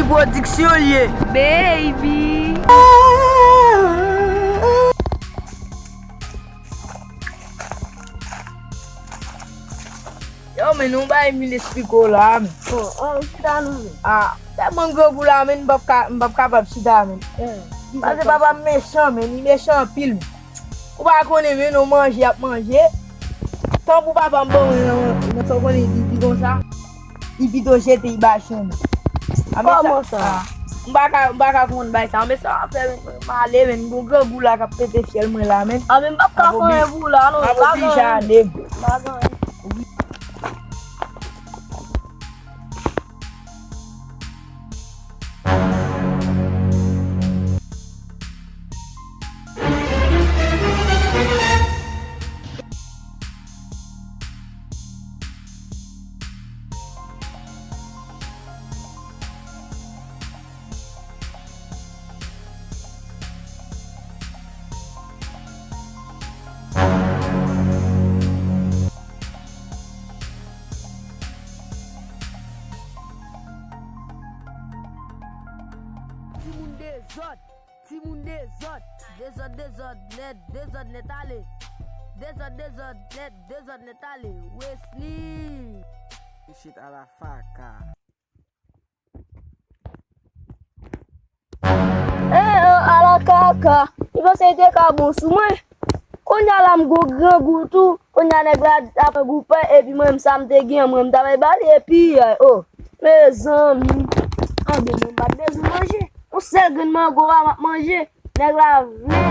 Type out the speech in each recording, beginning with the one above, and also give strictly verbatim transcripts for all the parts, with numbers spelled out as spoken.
Pwodiksyon l ye. Baby. Yo, men, nou bay mil esplike w la, men. Bon, an, chita nou, men. Ah, tèlman grangou la, men, m p ap ka, m p ap kapab chita, men. Eh, paske papa m mechan, men, li mechan anpil, men. Ou pa konnen, men, non, manje y ap manje. Tanpou papa m ban mwen nan, nan sa w konnen, li di konsa. Li pito jete, li ba chen. Kòman sa? Ah, m pa ka, m pa ka konn bay sa, men sa w ap fè, men, m ale, men, m gon grangou la k ap pete fyèl mwen la, men. Ah, men m p ap ka fè anyen pou ou la, non, m ap oblije ale. M pa gen anyen. Timoun dezòd, timoun dezòd, dezòd, dezòd nèt, dezòd nèt ale. Dezòd, dezòd nèt, dezòd nèt ale. Wesley. Isit a la faka. Eh, eh, ala kaka. Li panse li te ka bon sou mwen. Kounye a la m gon grangou tou. Kounye a nèg la ap grangou pè, epi mwen menm sa m te gen, mwen m ta bay ba li, epi, eh, oh. Mezanmi. Anben, mwen m pa t bezwen manje. Yon sèl grenn mango a m ap manje. Nèg la vle,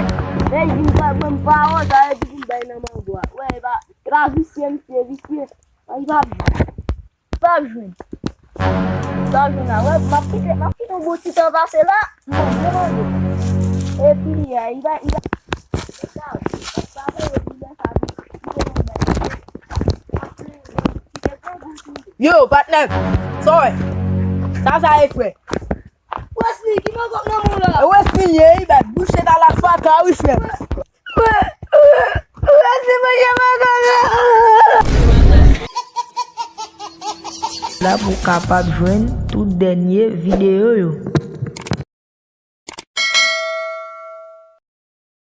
lè l vin pa ban m pawòl, sa vle di pou m bay nan mango a. Wè, e pa, e pa visye, misye visye. Li pa byen. Li p ap jwenn. Li p ap jwenn la. Wè, m ap kite, m ap kite yon bon ti tan pase la. M ap demande. Epi, eh, li va, li va. Yo, patnè. Sa w wè? Sa, sa e frè. Wesley, ki mango k nan men w la? E Wesley ye, wi, bèt. Bouch tèt a la faka, wi, frè. Wè, wè, wè, se manje mango la. La pou w kapab jwenn tout dènye videyo yo.